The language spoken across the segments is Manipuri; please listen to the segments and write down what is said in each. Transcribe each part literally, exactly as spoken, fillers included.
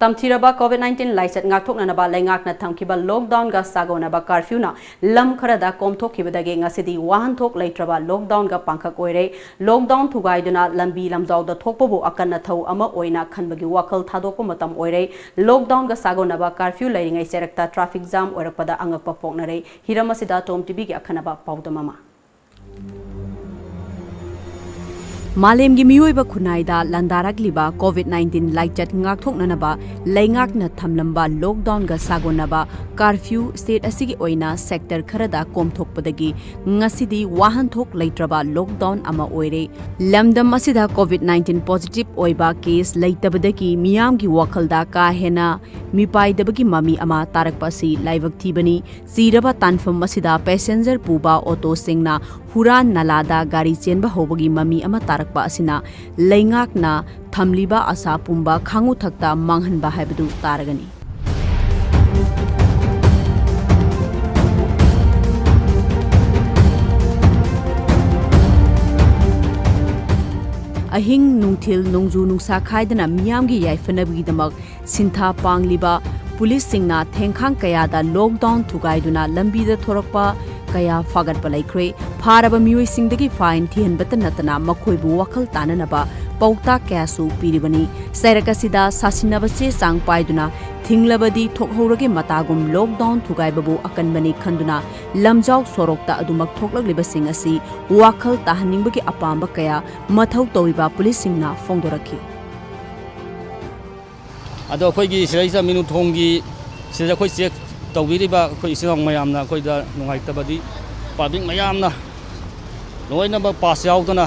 ꯇꯝꯊꯤꯔꯕ COVID nineteen ꯂꯥꯏꯆꯠ ꯉꯥꯛꯊꯣꯛꯅꯅꯕ ꯂꯩꯉꯥꯛꯅ ꯊꯝꯈꯤꯕ ꯂꯣꯛꯗꯥꯎꯟꯒ ꯁꯥꯒꯣꯟꯅꯕ ꯀꯥꯔꯐ꯭ꯌꯨꯅ ꯂꯝ ꯈꯔꯗ ꯀꯣꯝꯊꯣꯛꯈꯤꯕꯗꯒꯤ ꯉꯁꯤꯗꯤ ꯋꯥꯍꯟꯊꯣꯛ ꯂꯩꯇ꯭ꯔꯕ ꯂꯣꯛꯗꯥꯎꯟꯒ ꯄꯥꯡꯈꯛ ꯑꯣꯏꯔꯦ꯫ ꯂꯣꯛꯗꯥꯎꯟ ꯊꯨꯒꯥꯏꯗꯨꯅ ꯂꯝꯕꯤ ꯂꯝꯖꯥꯎꯗ ꯊꯣꯛꯄꯕꯨ ꯑꯀꯟ ꯑꯊꯧ ꯑꯃ ꯑꯣꯏꯅ ꯈꯟꯕꯒꯤ ꯋꯥꯈꯜ ꯊꯥꯗꯣꯛꯄ ꯃꯇꯝ ꯑꯣꯏꯔꯦ꯫ ꯂꯣꯛꯗꯥꯎꯟꯒ ꯁꯥꯒꯣꯟꯅꯕ ꯀꯥꯔꯐ꯭ꯌꯨ ꯂꯩꯔꯤꯉꯩ ꯆꯩꯔꯛꯇ ꯇ꯭ꯔꯥꯐꯤꯛ ꯖꯥꯝ ꯑꯣꯏꯔꯛꯄꯗ ꯑꯉꯛꯄ ꯐꯣꯡꯅꯔꯦ꯫ ꯍꯤꯔꯝ ꯑꯁꯤꯗ ꯇꯣꯝ ꯇꯤꯚꯤꯒꯤ ꯑꯈꯟꯅꯕ ꯄꯥꯎꯗꯝ ꯑꯃ꯫ ꯃꯥꯂꯦꯝꯒꯤ ꯃꯤꯑꯣꯏꯕ ꯈꯨꯟꯅꯥꯏꯗ ꯂꯥꯟꯗꯥꯔꯛꯂꯤꯕ COVID nineteen ꯂꯥꯏꯆꯠ ꯉꯥꯛꯊꯣꯛꯅꯅꯕ ꯂꯩꯉꯥꯛꯅ ꯊꯝꯂꯝꯕ ꯂꯣꯛꯗꯥꯎꯟꯒ ꯁꯥꯒꯣꯟꯅꯕ ꯀꯥꯔꯐ꯭ꯌꯨ ꯁ꯭ꯇꯦꯠ ꯑꯁꯤꯒꯤ ꯑꯣꯏꯅ ꯁꯦꯛꯇꯔ ꯈꯔꯗ ꯀꯣꯝꯊꯣꯛꯄꯗꯒꯤ ꯉꯁꯤꯗꯤ ꯋꯥꯍꯟꯊꯣꯛ ꯂꯩꯇ꯭ꯔꯕ ꯂꯣꯛꯗꯥꯎꯟ ꯑꯃ ꯑꯣꯏꯔꯦ꯫ ꯂꯝꯗꯝ ꯑꯁꯤꯗ COVID nineteen positive ꯑꯣꯏꯕ ꯀꯦꯁ ꯂꯩꯇꯕꯗꯒꯤ ꯃꯤꯌꯥꯝꯒꯤ ꯋꯥꯈꯜꯗ ꯀꯥ ꯍꯦꯟꯅ ꯃꯤꯄꯥꯏꯗꯕꯒꯤ ꯃꯃꯤ ꯑꯃ ꯇꯥꯔꯛꯄ ꯑꯁꯤ ꯂꯥꯏꯕꯛ ꯊꯤꯕꯅꯤ꯫ ꯆꯤꯔꯕ ꯇꯥꯟꯐꯝ ꯑꯁꯤꯗ ꯄꯦꯁꯦꯟꯖꯔ ꯄꯨꯕ ꯑꯣꯇꯣꯁꯤꯡꯅ ꯍꯨꯔꯥꯟ ꯅꯂꯥꯗ ꯒꯥꯔꯤ ꯆꯦꯟꯕ ꯍꯧꯕꯒꯤ ꯃꯃꯤ ꯑꯃ ꯇꯥꯔꯛꯄ ꯑꯁꯤꯅ ꯂꯩꯉꯥꯛꯅ ꯊꯝꯂꯤꯕ ꯑꯁꯥ ꯄꯨꯝꯕ ꯈꯥꯉꯨꯊꯛꯇ ꯃꯥꯡꯍꯟꯕ ꯍꯥꯏꯕꯗꯨ ꯇꯥꯔꯒꯅꯤ꯫ ꯑꯍꯤꯡ ꯅꯨꯡꯊꯤꯜ ꯅꯣꯡꯖꯨ ꯅꯨꯡꯁꯥ ꯈꯥꯏꯗꯅ ꯃꯤꯌꯥꯝꯒꯤ ꯌꯥꯏꯐꯅꯕꯒꯤꯗꯃꯛ ꯁꯤꯟꯊꯥ ꯄꯥꯡꯂꯤꯕ ꯄꯨꯂꯤꯁꯁꯤꯡꯅ ꯊꯦꯡꯈꯥꯡ ꯀꯌꯥꯗ ꯂꯣꯛꯗꯥꯎꯟ ꯊꯨꯒꯥꯏꯗꯨꯅ ꯂꯝꯕꯤꯗ ꯊꯣꯔꯛꯄ ꯀꯌꯥ ꯐꯥꯒꯠꯄ ꯂꯩꯈ꯭ꯔꯦ꯫ ꯐꯥꯔꯕ ꯃꯤꯑꯣꯏꯁꯤꯡꯗꯒꯤ ꯐꯥꯏꯟ ꯊꯤꯍꯟꯕꯇ ꯅꯠꯇꯅ ꯃꯈꯣꯏꯕꯨ ꯋꯥꯈꯜ ꯇꯥꯅꯅꯕ ꯄꯥꯎꯇꯥꯛ ꯀꯌꯥꯁꯨ ꯄꯤꯔꯤꯕꯅꯤ꯫ ꯆꯩꯔꯛ ꯑꯁꯤꯗ ꯁꯥꯁꯤꯟꯅꯕ ꯆꯦ ꯆꯥꯡ ꯄꯥꯏꯗꯨꯅ ꯊꯤꯡꯂꯕꯗꯤ ꯊꯣꯛꯍꯧꯔꯒꯦ ꯃꯇꯥꯒꯨꯝ ꯂꯣꯛꯗꯥꯎꯟ ꯊꯨꯒꯥꯏꯕꯕꯨ ꯑꯀꯟꯕꯅꯤ ꯈꯟꯗꯨꯅ ꯂꯝꯖꯥꯎ ꯁꯣꯔꯣꯛꯇ ꯑꯗꯨꯃꯛ ꯊꯣꯛꯂꯛꯂꯤꯕꯁꯤꯡ ꯑꯁꯤ ꯋꯥꯈꯜ ꯇꯥꯍꯟꯅꯤꯡꯕꯒꯤ ꯑꯄꯥꯝꯕ ꯀꯌꯥ ꯃꯊꯧ ꯇꯧꯔꯤꯕ ꯄꯨꯂꯤꯁꯁꯤꯡꯅ ꯐꯣꯡꯗꯣꯔꯛꯈꯤ꯫ ꯑꯗꯣ ꯑꯩꯈꯣꯏꯒꯤ ꯁꯤꯗꯩꯁꯤꯗ ꯃꯤꯅꯨꯊꯣꯡꯒꯤ ꯁꯤꯗ ꯑꯩꯈꯣꯏ ꯆꯦꯛ ꯇꯧꯕꯤꯔꯤꯕ ꯑꯩꯈꯣꯏ ꯏꯆꯤꯜ ꯏꯅꯥꯎ ꯃꯌꯥꯝꯅ ꯑꯩꯈꯣꯏꯗ ꯅꯨꯡꯉꯥꯏꯇꯕꯗꯤ ꯄꯥꯕ꯭ꯂꯤꯛ ꯃꯌꯥꯝꯅ ꯂꯣꯏꯅꯃꯛ ꯄꯥꯁ ꯌꯥꯎꯗꯅ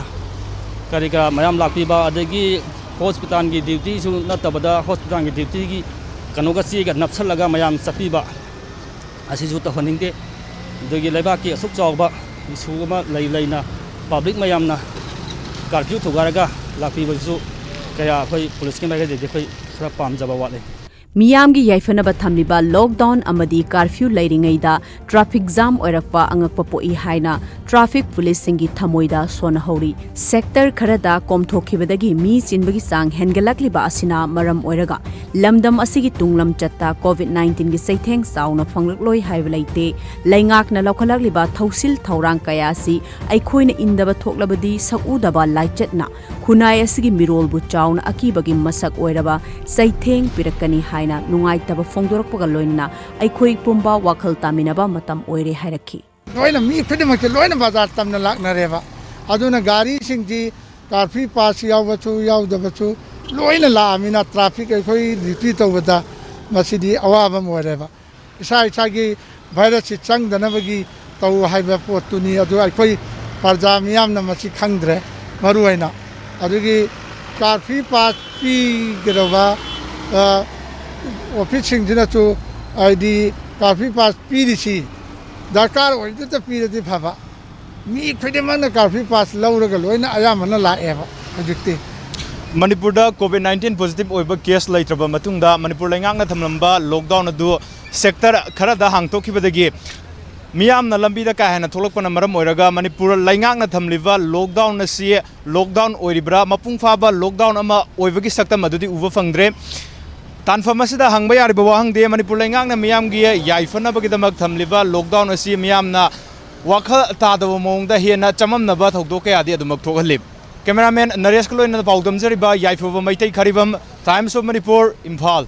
ꯀꯔꯤ ꯀꯔꯥ ꯃꯌꯥꯝ ꯂꯥꯛꯄꯤꯕ, ꯑꯗꯒꯤ ꯍꯣꯁꯄꯤꯇꯥꯜꯒꯤ ꯗ꯭ꯌꯨꯇꯤꯁꯨ ꯅꯠꯇꯕꯗ ꯍꯣꯁꯄꯤꯇꯥꯜꯒꯤ ꯗ꯭ꯌꯨꯇꯤꯒꯤ ꯀꯩꯅꯣꯒ ꯆꯦꯒ ꯅꯞꯁꯜꯂꯒ ꯃꯌꯥꯝ ꯆꯠꯄꯤꯕ, ꯑꯁꯤꯁꯨ ꯇꯧꯍꯟꯅꯤꯡꯗꯦ꯫ ꯑꯗꯒꯤ ꯂꯩꯕꯥꯛꯀꯤ ꯑꯁꯨꯛ ꯆꯥꯎꯕ ꯏꯁꯨ ꯑꯃ ꯂꯩ ꯂꯩꯅ ꯄꯥꯕ꯭ꯂꯤꯛ ꯃꯌꯥꯝꯅ ꯀꯥꯔꯐ꯭ꯌꯨ ꯊꯨꯒꯥꯏꯔꯒ ꯂꯥꯛꯄꯤꯕꯁꯤꯁꯨ ꯀꯌꯥ ꯑꯩꯈꯣꯏ ꯄꯨꯂꯤꯁꯀꯤ ꯃꯥꯏꯀꯩꯗꯒꯤ ꯑꯩꯈꯣꯏ ꯈꯔ ꯄꯥꯝꯖꯕ ꯋꯥꯠꯂꯤ꯫ ꯃꯤꯌꯥꯝꯒꯤ ꯌꯥꯏꯐꯅꯕ ꯊꯝꯂꯤꯕ ꯂꯣꯛꯗꯥꯎꯟ ꯑꯃꯗꯤ ꯀꯥꯔꯐ꯭ꯌꯨ ꯂꯩꯔꯤꯉꯩꯗ ꯇ꯭ꯔꯥꯐꯤꯛ ꯖꯥꯝ ꯑꯣꯏꯔꯛꯄ ꯑꯉꯛꯄ ꯄꯣꯛꯏ ꯍꯥꯏꯅ ꯇ꯭ꯔꯥꯐꯤꯛ ꯄꯨꯂꯤꯁꯁꯤꯡꯒꯤ ꯊꯃꯣꯏꯗ ꯁꯣꯟꯅꯍꯧꯔꯤ꯫ ꯁꯦꯛꯇꯔ ꯈꯔꯗ ꯀꯣꯝꯊꯣꯛꯈꯤꯕꯗꯒꯤ ꯃꯤ ꯆꯤꯟꯕꯒꯤ ꯆꯥꯡ ꯍꯦꯟꯒꯠꯂꯛꯂꯤꯕ ꯑꯁꯤꯅ ꯃꯔꯝ ꯑꯣꯏꯔꯒ ꯂꯝꯗꯝ ꯑꯁꯤꯒꯤ ꯇꯨꯡꯂꯝꯆꯠꯇ ꯀꯣꯚꯤꯗ ꯅꯥꯏꯟꯇꯤꯟꯒꯤ ꯆꯩꯊꯦꯡ ꯆꯥꯎꯅ ꯐꯪꯂꯛꯂꯣꯏ ꯍꯥꯏꯕ ꯂꯩꯇꯦ꯫ ꯂꯩꯉꯥꯛꯅ ꯂꯧꯈꯠꯂꯛꯂꯤꯕ ꯊꯧꯁꯤꯜ ꯊꯧꯔꯥꯡ ꯀꯌꯥ ꯑꯁꯤ ꯑꯩꯈꯣꯏꯅ ꯏꯟꯗꯕ ꯊꯣꯛꯂꯕꯗꯤ ꯁꯛꯎꯗꯕ ꯂꯥꯏꯆꯠꯅ ꯈꯨꯟꯅꯥꯏ ꯑꯁꯤꯒꯤ ꯃꯤꯔꯣꯜꯕꯨ ꯆꯥꯎꯅ ꯑꯀꯤꯕꯒꯤ ꯃꯁꯛ ꯑꯣꯏꯔꯕ ꯆꯩꯊꯦꯡ ꯄꯤꯔꯛꯀꯅꯤ ꯍꯥꯏꯅ ꯅꯨꯡꯉꯥꯏꯇꯕ ꯐꯣꯡꯗꯣꯔꯛꯄꯒ ꯂꯣꯏꯅꯅ ꯑꯩꯈꯣꯏ ꯄꯨꯝꯕ ꯋꯥꯈꯜ ꯇꯥꯃꯤꯟꯅꯕ ꯃꯇꯝ ꯑꯣꯏꯔꯦ ꯍꯥꯏꯔꯛꯈꯤ꯫ ꯂꯣꯏꯅ ꯃꯤ ꯈꯨꯗꯤꯡꯃꯛꯁꯦ ꯂꯣꯏꯅ ꯕꯖꯥꯔ ꯇꯝꯅ ꯂꯥꯛꯅꯔꯦꯕ꯫ ꯑꯗꯨꯅ ꯒꯥꯔꯤꯁꯤꯡꯁꯤ ꯀꯥꯔꯐ꯭ꯌꯨ ꯄꯥꯁ ꯌꯥꯎꯕꯁꯨ ꯌꯥꯎꯗꯕꯁꯨ ꯂꯣꯏꯅ ꯂꯥꯛꯑꯃꯤꯅ ꯇ꯭ꯔꯥꯐꯤꯛ ꯑꯩꯈꯣꯏ ꯗ꯭ꯌꯨꯇꯤ ꯇꯧꯕꯗ ꯃꯁꯤꯗꯤ ꯑꯋꯥꯕ ꯑꯃ ꯑꯣꯏꯔꯦꯕ꯫ ꯏꯁꯥ ꯏꯁꯥꯒꯤ ꯚꯥꯏꯔꯁꯁꯤ ꯆꯪꯗꯅꯕꯒꯤ ꯇꯧ ꯍꯥꯏꯕ ꯄꯣꯠꯇꯨꯅꯤ꯫ ꯑꯗꯨ ꯑꯩꯈꯣꯏ ꯄ꯭ꯔꯖꯥ ꯃꯤꯌꯥꯝꯅ ꯃꯁꯤ ꯈꯪꯗ꯭ꯔꯦ꯫ ꯃꯔꯨ ꯑꯣꯏꯅ ꯑꯗꯨꯒꯤ ꯀꯥꯔꯐ꯭ꯌꯨ ꯄꯥꯁ ꯄꯤꯒꯗꯧꯕ, ꯑ, ꯑꯣꯐꯤꯁꯁꯤꯡꯁꯤꯅꯁꯨ ꯍꯥꯏꯗꯤ ꯀꯥꯔꯐ꯭ꯌꯨ ꯄꯥꯁ ꯄꯤꯔꯤꯁꯤ ꯗꯔꯀꯥꯔ ꯑꯣꯏꯗꯨꯗ ꯄꯤꯔꯗꯤ ꯐꯕ꯫ ꯃꯤ ꯈꯨꯗꯤꯡꯃꯛꯅ ꯀꯥꯔꯐ꯭ꯌꯨ ꯄꯥꯁ ꯂꯧꯔꯒ ꯂꯣꯏꯅ ꯑꯌꯥꯝꯕꯅ ꯂꯥꯛꯑꯦꯕ ꯍꯧꯖꯤꯛꯇꯤ꯫ ꯃꯅꯤꯄꯨꯔꯗ ꯀꯣꯚꯤꯗ ꯅꯥꯏꯟꯇꯤꯟ ꯄꯣꯖꯤꯇꯤꯚ ꯑꯣꯏꯕ ꯀꯦꯁ ꯂꯩꯇ꯭ꯔꯕ ꯃꯇꯨꯡꯗ ꯃꯅꯤꯄꯨꯔ ꯂꯩꯉꯥꯛꯅ ꯊꯝꯂꯝꯕ ꯂꯣꯛꯗꯥꯎꯟ ꯑꯗꯨ ꯁꯦꯛꯇꯔ ꯈꯔꯗ ꯍꯥꯡꯗꯣꯛꯈꯤꯕꯗꯒꯤ ꯃꯤꯌꯥꯝꯅ ꯂꯝꯕꯤꯗ ꯀꯥ ꯍꯦꯟꯅ ꯊꯣꯛꯂꯛꯄꯅ ꯃꯔꯝ ꯑꯣꯏꯔꯒ ꯃꯅꯤꯄꯨꯔ ꯂꯩꯉꯥꯛꯅ ꯊꯝꯂꯤꯕ ꯂꯣꯛꯗꯥꯎꯟ ꯑꯁꯤ ꯂꯣꯛꯗꯥꯎꯟ ꯑꯣꯏꯔꯤꯕ꯭ꯔꯥ, ꯃꯄꯨꯡ ꯐꯥꯕ ꯂꯣꯛꯗꯥꯎꯟ ꯑꯃ ꯑꯣꯏꯕꯒꯤ ꯁꯛꯇꯝ ꯑꯗꯨꯗꯤ ꯎꯕ ꯐꯪꯗ꯭ꯔꯦ꯫ ꯇꯥꯟꯐꯝ ꯑꯁꯤꯗ ꯍꯪꯕ ꯌꯥꯔꯤꯕ ꯋꯥꯍꯪꯗꯤ ꯃꯅꯤꯄꯨꯔ ꯂꯩꯉꯥꯛꯅ ꯃꯤꯌꯥꯝꯒꯤ ꯌꯥꯏꯐꯅꯕꯒꯤꯗꯃꯛ ꯊꯝꯂꯤꯕ ꯂꯣꯛꯗꯥꯎꯟ ꯑꯁꯤ ꯃꯤꯌꯥꯝꯅ ꯋꯥꯈꯜ ꯇꯥꯗꯕ ꯃꯑꯣꯡꯗ ꯍꯦꯟꯅ ꯆꯃꯝꯅꯕ ꯊꯧꯗꯣꯛ ꯀꯌꯥꯗꯤ ꯑꯗꯨꯃꯛ ꯊꯣꯛꯍꯜꯂꯤ꯫ ꯀꯦꯃꯦꯔꯥꯃꯦꯟ ꯅꯔꯦꯁꯀ ꯂꯣꯏꯅꯅ ꯄꯥꯎꯗꯝꯖꯔꯤꯕ ꯌꯥꯏꯐꯕ Meitei ꯈꯥꯔꯤꯕꯝ, Times of Manipur, Imphal.